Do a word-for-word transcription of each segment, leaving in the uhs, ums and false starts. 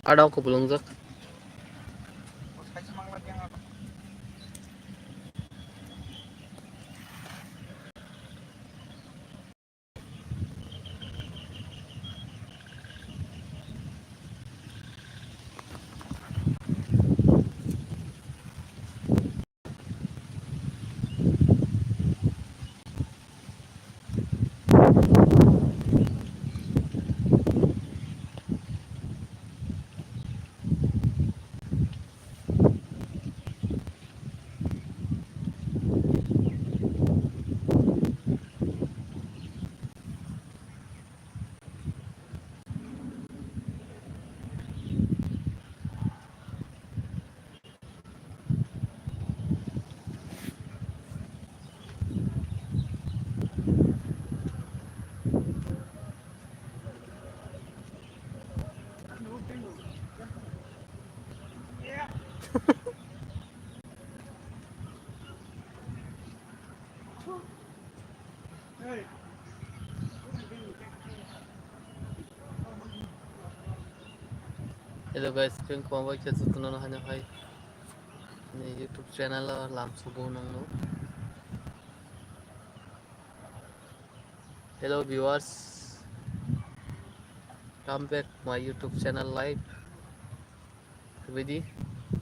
Adao kubulungjak. Hello guys, chwng kwbangma khe jotono no haino hai ni YouTube channel o lam sugo nangno. Hello viewers, come back my YouTube channel live. Bidi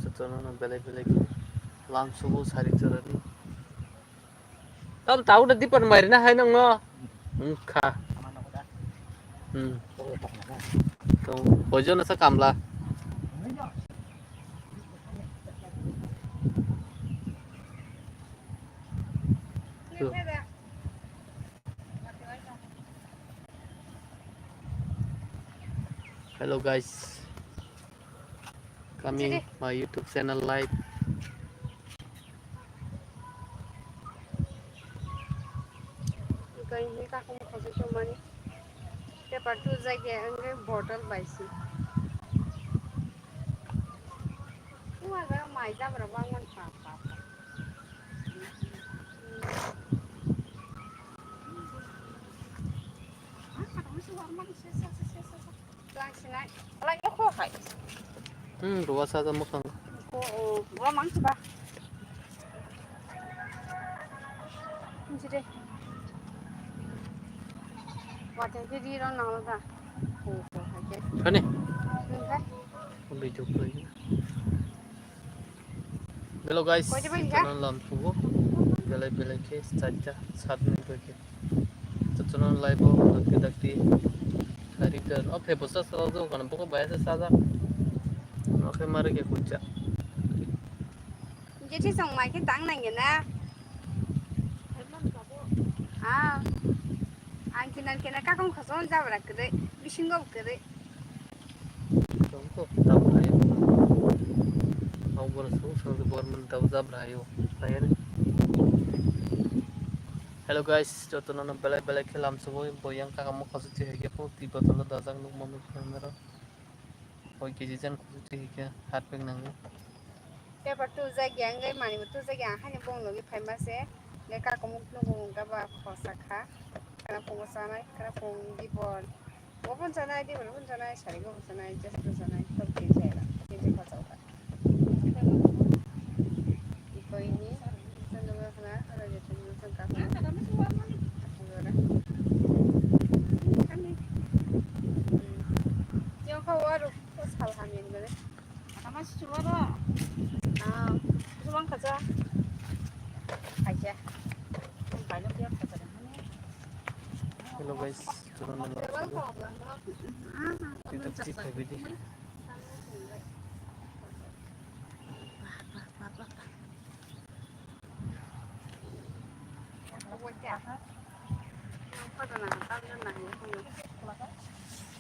jotono no belai belai khe lam sugo sari chorani. Tam tau da dipan mai na hai nang no. Wngkha. Hmm. To bojo na sa kamla. To. Hello guys. Coming my YouTube channel live. Paper tu jage angre bottle bai si. Kuwa ga mai jabra bang man pa pa pa. Hmm, ruwa sa ta mwkhang. Ko, o, ruwa mang si ba. Hinsi de. Wateng ke di rong nang lo da. Ko, ko, hai ke. Kani? Hinsi. Video play. Hello guys, jotono lam sugo. Belai belai khe charta, saat minute bai khe. Jotono live o dakti dakti. Hari dan, o phe bosa sa do kan boko bai sa sa. O khe mare khe kucha. Jethi song mai khe tang nang na. Ah. Ang kinan kena kakong khosong jabra kede, bisingo kede. Tong to, tabo hai. Ang bono sung sung borman tabo jabra hai o. Hai ne. Hello guys, jotono no belai belai khe lam sugo, boyang kaka mo khosong chi hai khe po, ti botolo dajak nuk mami khe mero. Hoi kg jan kuchuti hike harpek nango. Paper tu jagi ang gai mani bo tu jagi ang hani bong logi phaima se. Gai kakumuk nugo mungka ba khosa kha. Kana pungo sanai, kana pung dibor. Bo pun sanai, dibor pun sanai, sari bo pun sanai, jas pun sanai, tok tin sai la. Tin sai khosa kha. Ikoini, sandal khana, ala jatun sangka khana. Asal ora. Kami. Hmm. Yang kau waru, kau salah hamil gede. Sama si cuma doang. Ah, cuma kerja. Aja. Banyak dia kerja. Hello guys, turun dulu. Kita cek ke video.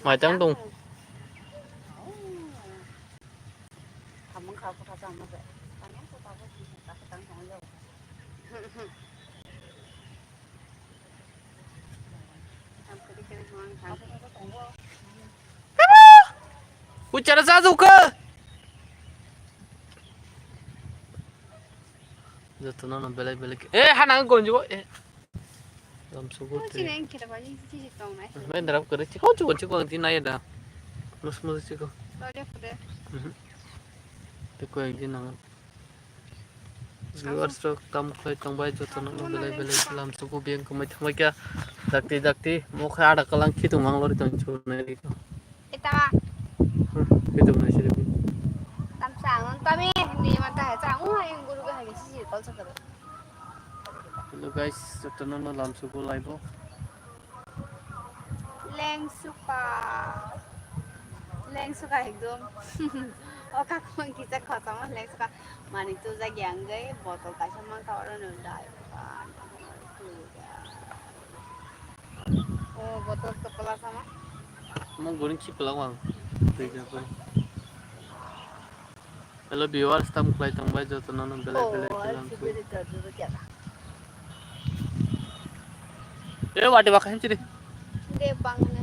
Mai tang dong. Uchara sa duka. Jotono no belai belai. Eh, hanang gonjo. Eh. Lamsugo tei. Chini ang kira bani chini tong nai. Mai darap kare chiko chiko chiko ang tinai da. Mus mus chiko. Lori kore. Mhm. Tei ko ek din nang. Viewers rok tam khlai tong bai joto no belai belai lamsugo biyang kwmai thangbai kha. Dakti dakti mo kha ada kalang khitung mang lori tong chunai. Itama. Khitung nai siri. Tam sang tami ni mata hai sang u hai guru ga hai si si kol sa kare. Hello guys, jotono no lamsugo live o. Lengsuka. Lengsuka ekdom. O kakhwng kisa khotoma lengsuka. Mani tujak yang gai botol kaisa mangka oro no dai. O botol to pala sama. Mo guring si pala wang. Tei jago. Hello viewers, tam khlai tong bai joto no belai belai khe lamsugo. E wati baka him chiri. De bang ne.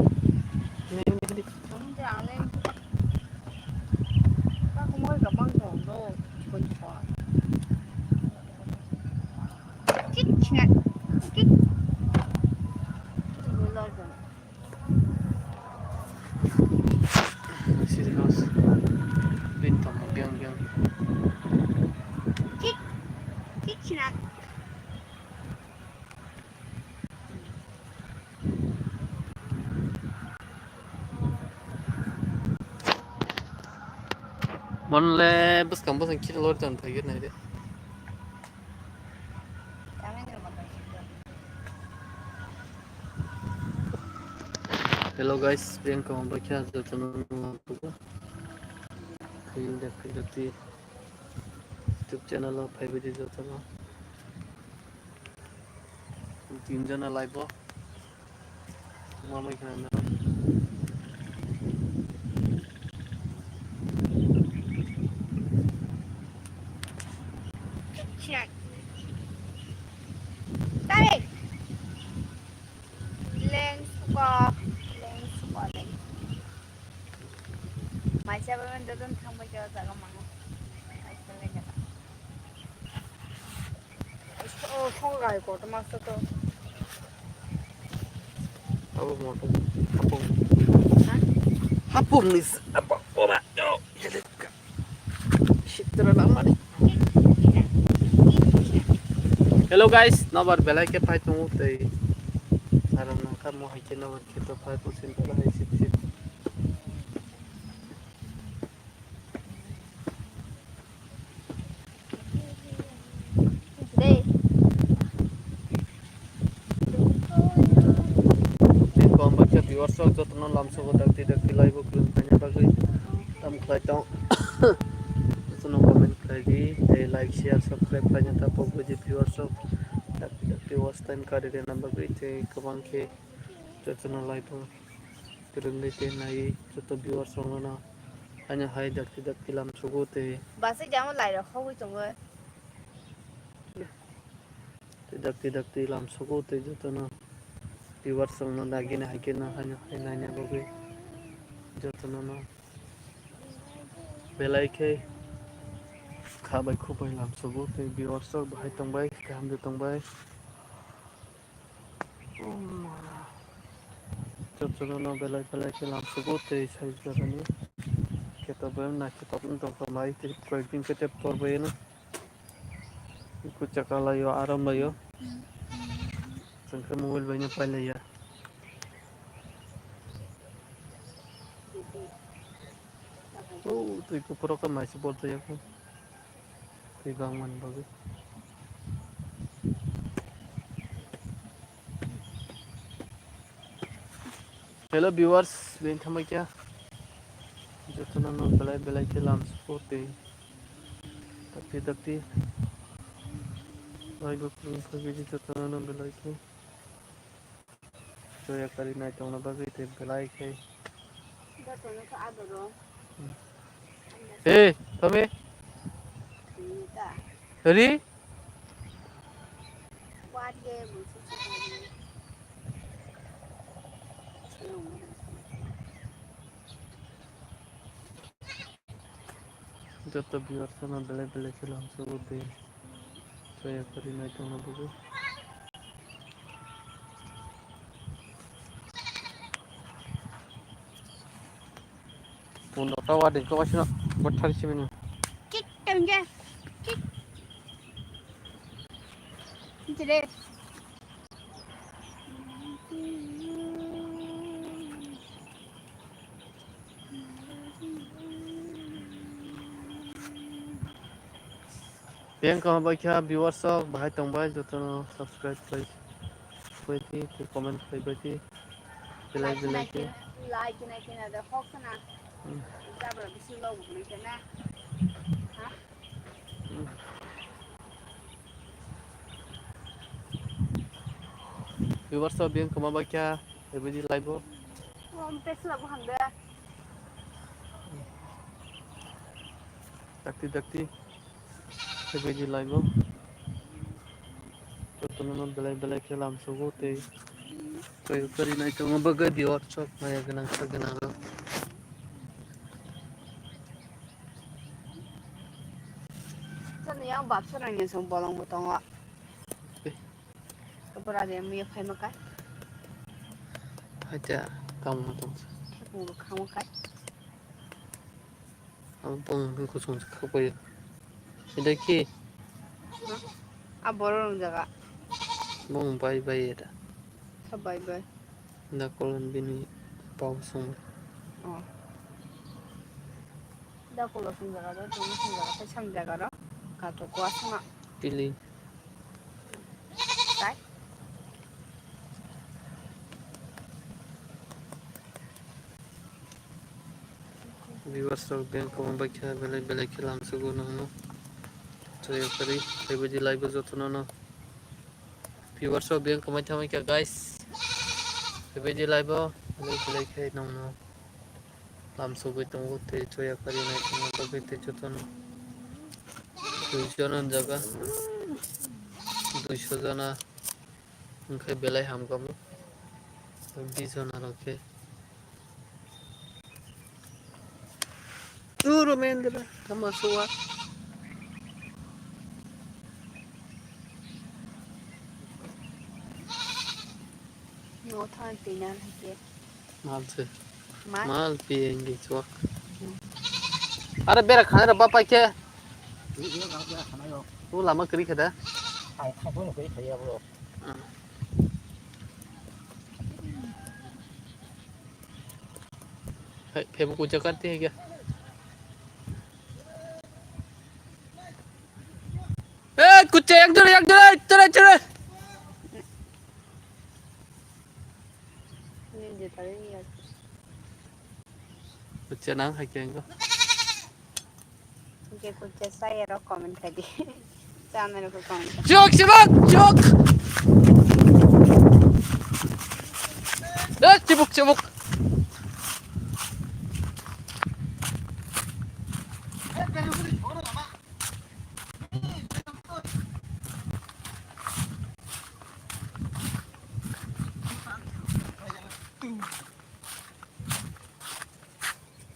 Ni ni ni. Ang de ale. Ka kumoi ka bang dong do. Chikon chikon. Chik chik. Chik. Chik. Serious. Bini tongma biang biang. Chik. Chik china. Monle bwskang bwskang kiri lori tong thai nai de. Hello guys, Priyanka Mambakya, jotono nangkukgo. Phil de phil de YouTube channel o phaibaidi jotono. Tinjona live o. Mamai khana. Check. Tarik. Leng suka, leng suka, leng. Maisa ba men dodon thang ba jaga mango. Maisa leng jaga. Oh, song gai ko to master to. Abo mo to. Hapung. Ha? Hapung nis apa ora. Yo, jadi ka. Sitra lang mani. Hello guys, nobar belai khe phai tongo tei. Aram nangkha mo hai khe nobar khe to phai pusin to hai sip sip. Dei. Tei kom baksa viewers rok jotono lamsogo dakti dakti live o kwrwng khaina bagwi tam khlai tong. Jotono comment khlai di, tei like, share, subscribe khlaina ta pogwi di viewers rok dakti dakti watch time kari rwna bagwi tei kwbang khe jotono live o kwrwngwi tei naiwi joto viewers rokno. Haino hai dakti dakti lamsugo tei. Basa jamo lai rok hogwi tongo. Tei dakti dakti lamsugo tei jotono viewers rokno dagina hai kheno haino hai naina bagwi jotono no belai khe kha bai khuk bai lamsugo tei viewers rok bahai tongbai kaham de tongbai. Jotono no belai belai khe lamsugo tei sai jagani khe to belai naithotok wng tongkha mai tei koyekdin khe tei por bai no kuchaka laio aram laio chwng khe mobile bai no pailaiya. O twi kuphur o khe mai se bol twi yakung. Twi bangmani bagwi. Hello viewers, bini thambai kya? Jotono no belai belai khe lam support tei. Dakti dakti. Bai bo khulum khe bini jotono no belai khe. Joya kari nai tongna bagwi tei belai khe. Jotono khe adoro. Hey, Tommy. Ri? Joto viewers no belai belai khe lamsugo tei joya kari nai tongna bagwi. Puno tawa de ko sino bothar sibini. Kik tengge. Kik. Jere. Yang kama baikha viewers rok bahai tongbai jotono subscribe khlai baidi tei comment khlai baidi. Belai belai khe. Like nai khe na de hok sana. Hmm. Jabra bisi lo bu ni na. Ha? Hmm. Viewers rok biyang kwma baikha, ebidi live o. Om tes labu hande. Dakti dakti, ebidi live o. Jotono belai belai khe lamsogo tei, tei kwrwi nai tongo bagwi viewer rok maya gwnang sa gwnang rok. Chwng yang bapsa nang ni song bolong bo tongo. Eh. Bora de mi phai ma kai. Hacha, kam mo tong. Mo khang ma kai. Ang pung ni kusung khak pai. Ida ki? A boro rong jaga. Bung bai bai ida. Sa bai bai. Da kolon bini pau sung. Oh. Da kolon sung jaga do, tong sung jaga, sai sam jaga do. Ka to kwa sung a. Pili. Sai. Viewers rok biyang kwma baikha belai belai khe lamsogo nangno. Joya kari, ebidi live o jotono no. Viewers rok biyang kwmai thamai kha guys. Ebidi live o belai belai khe nangno. Lamsogwi tongo tei joya kari nai tongma bagwi tei jotono. Dui jona jaga. Duiso jona. Hwnkhe belai hamkamo. Tei bijona rok khe. Uro mendra, tama suwa. No than pina lagi. Mal se. Mal? Mal pi enggi chuak. Are bera khana ra bapai khe. Ini dia nggak dia sana yo. Tu lama kiri khada. Hai, hai, tu kiri khaya bro. Hai, phebo kucha karte hai kya? Eh, kucha ek jore, ek jore, chore, chore. Kucha nang hai kya engko. Hwnkhe kucha chaya rok comment khai di. Chana rok comment khai. Chuk, chibuk, chuk. Eh, chibuk, chibuk.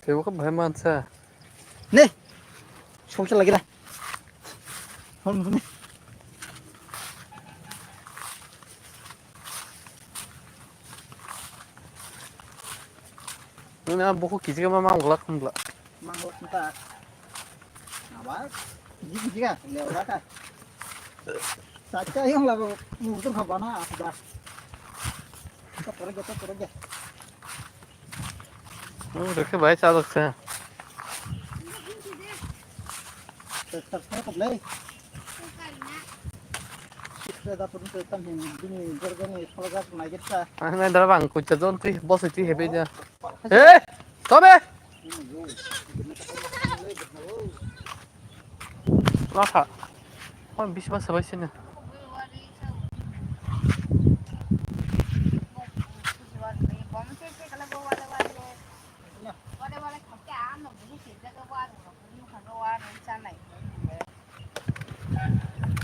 Teibo khe bahai mansa. Ne. Soksa lagi da. Hon hon. Nini a buku kisi kama mang glak hon glak. Mang glak hon ta. Abar. Jigi jiga. Lewa ta. Sacha yang lagu mutu khabana asda. Kita pergi, kita pergi. Hmm, rwkhe bahai chajak se. Ang nai dara bang kucha jon twi bosoi twi hebai ja. He! Tobe! Lakha. Hon bisma sabai sini.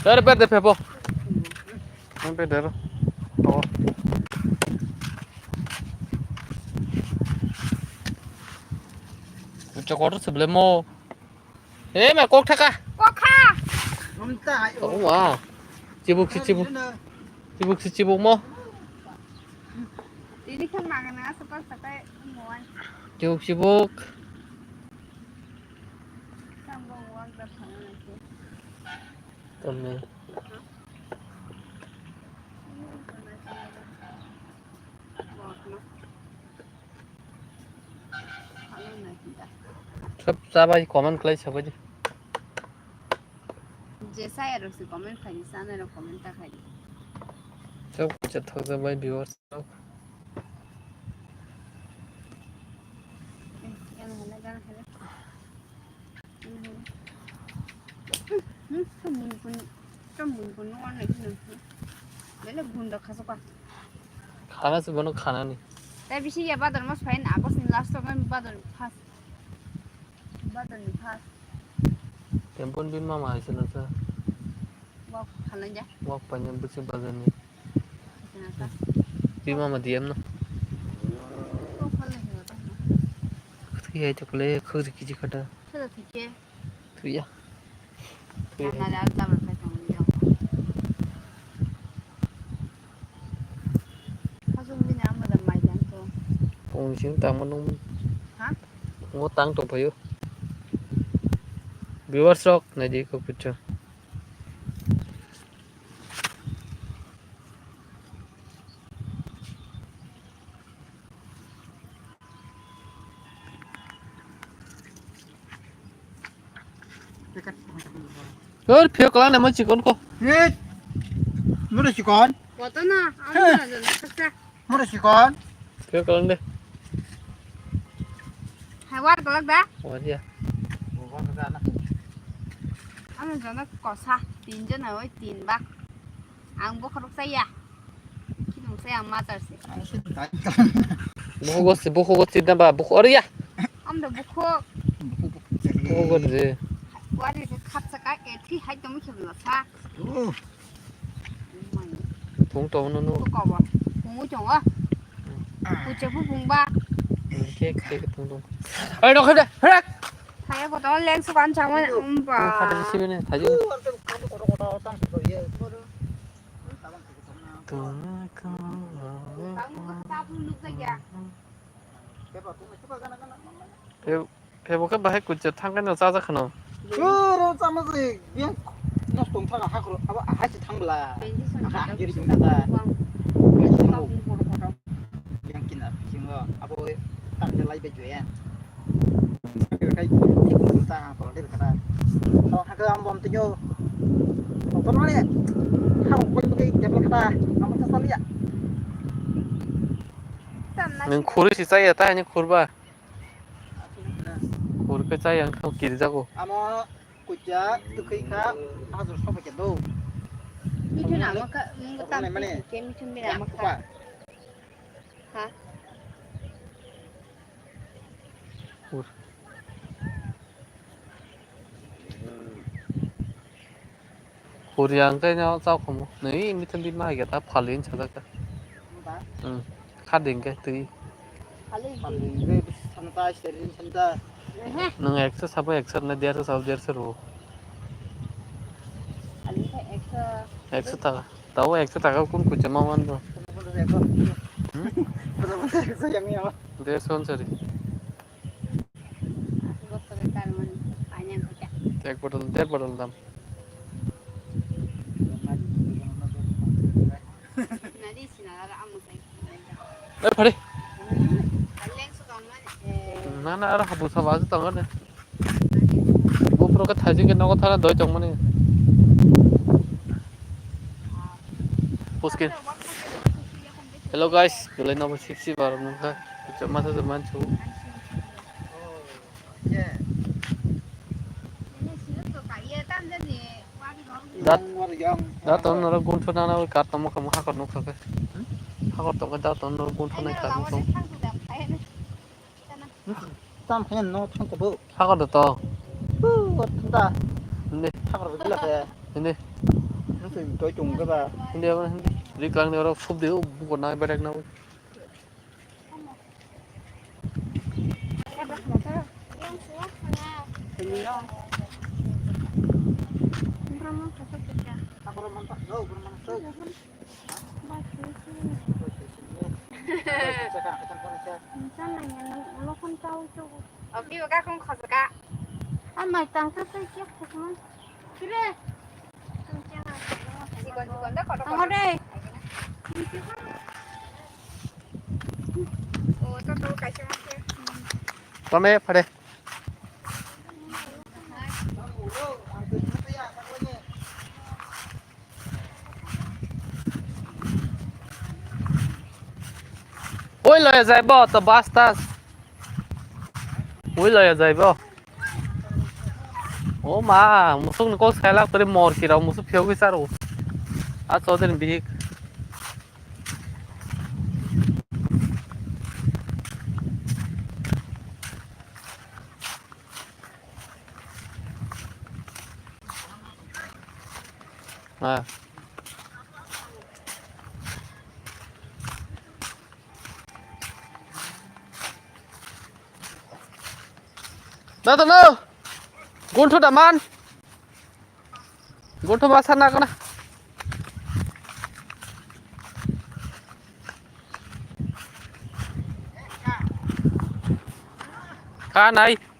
Ter ber de pepo. Ang pe der. Oh. Kucha kotor seble mo. Eh, ma kok thaka. Kok kha. Oh, wow. Chibuk si chibuk. Chibuk si chibuk mo. Ini kan makan nasi pas sampai muan. Chibuk chibuk. Tamni. Sab chabai comment khlai sabai di. Je saya rok se comment khai di, sana rok comment ta khai di. Sab kucha thok chabai viewers rok. Eh, gana hala, gana hala. Belai gunda khasokha. Khana se bono khanani. Tai bisi ya bador mas phain August ni last o bador first. Bador ni first. Tempon bin mama hai se nasa. Wak phalanja. Wak panya bisi bador ni. Twi mama diyam no. Twi hai chokle khuri kiji khata. Khuri kiji. Twi ya. Twi hai. Pung sing tang mano. Ha? Ngo tang tong phayo. Viewers rok nai di ko kucho. Hor phiyok lang namo chikon ko. Hit. Mura chikon. Koto na, amo na jana khasa. Mura chikon. Phiyok lang de. Hai war kolak da? War ya. Amo jana kosa, tin jana oi tin bak. Ang bokhorok chaya. Khilung chaya, ang mother se. Bukhugo si, bukhugo si daba, bukhu, ori ya. Amda bukhu. Bukhugo de. Wari ke khat saka, e thi hai tong khibla sa. Phung tong no no. Ko ko ba. Phung u chong wa. Ku che phu phung ba. Ke ke phung tong. Ai no khada. Hrak. Thaya ko to leng su kan chang wa um ba. Khada si bene, thaju. Phebo khe bahai kuchuk thangkhe no chajak kheno. Oro chama se biyang nosto wngkha hakro abo ahai se thangbla. Aha giri jung ta. Ahai se thango. Biyang kina bisingo abo tarde lai bai joya. Kai ta ang kolde kata. No hakhe ang bom tinyo. Kotor mane. Hang koi koi tebla kata. Ang ta salia. Nwng khuri si chaya ta, ani khurba. Khur khe chaya, ang thang kiri jago. Amo kucha, twkhwi kha, hajor sobo khe do. Mithun amo kha, mung tam mane, ke mithun bini amo kha. Ha? Khur. Khuri ang khe no chao khomo. Nei, mithun bini ma hai khe ta phali hin sajak ta. Hmm. Kha ding khe twi. Phali. Phali, santa, seri santa. Ehe. Nwng ekso sabo ekso na derso sabo derso ro. Phali khe ekso. Ekso taka. Tao ekso taka kun kucha ma man do. Ekso yang ya. Derso on sari. Ek bottle, der bottle dam. Oi, phari. Na, na, aro habu saba aja tongo ne. Bufro ke thaji ke nogo thara doi tongmani. Puskin. Hello guys, belai nobo siksi bar nungkha. Chama sa man chu. Dat, dat on nara gunthuna na kar tamo kamu hakor nukha ke. Hakor tamo dat on nara gunthuna kar nukha. Tam khe no thang ko bo. Hakor da to. Bu, wat thang da. Hindi. Hakor bo bila khe. Hindi. Nang se doi chung ga ba. Hindi, hindi. Ri klang ni oro sub de, bu ko na bedek na. Oke, oke, aku khosok ka. Amai tang tu tu siap khosok. Sini. Tome phare. Oi loya jaibo to bas tas. Oi loya jaibo. O ma, musuk ni kok sailak tore mor kira musuk phiyok kisa ro. A chodri bihik. Ah. Dato no. Guntu daman. Guntu masa na kana. Kanai.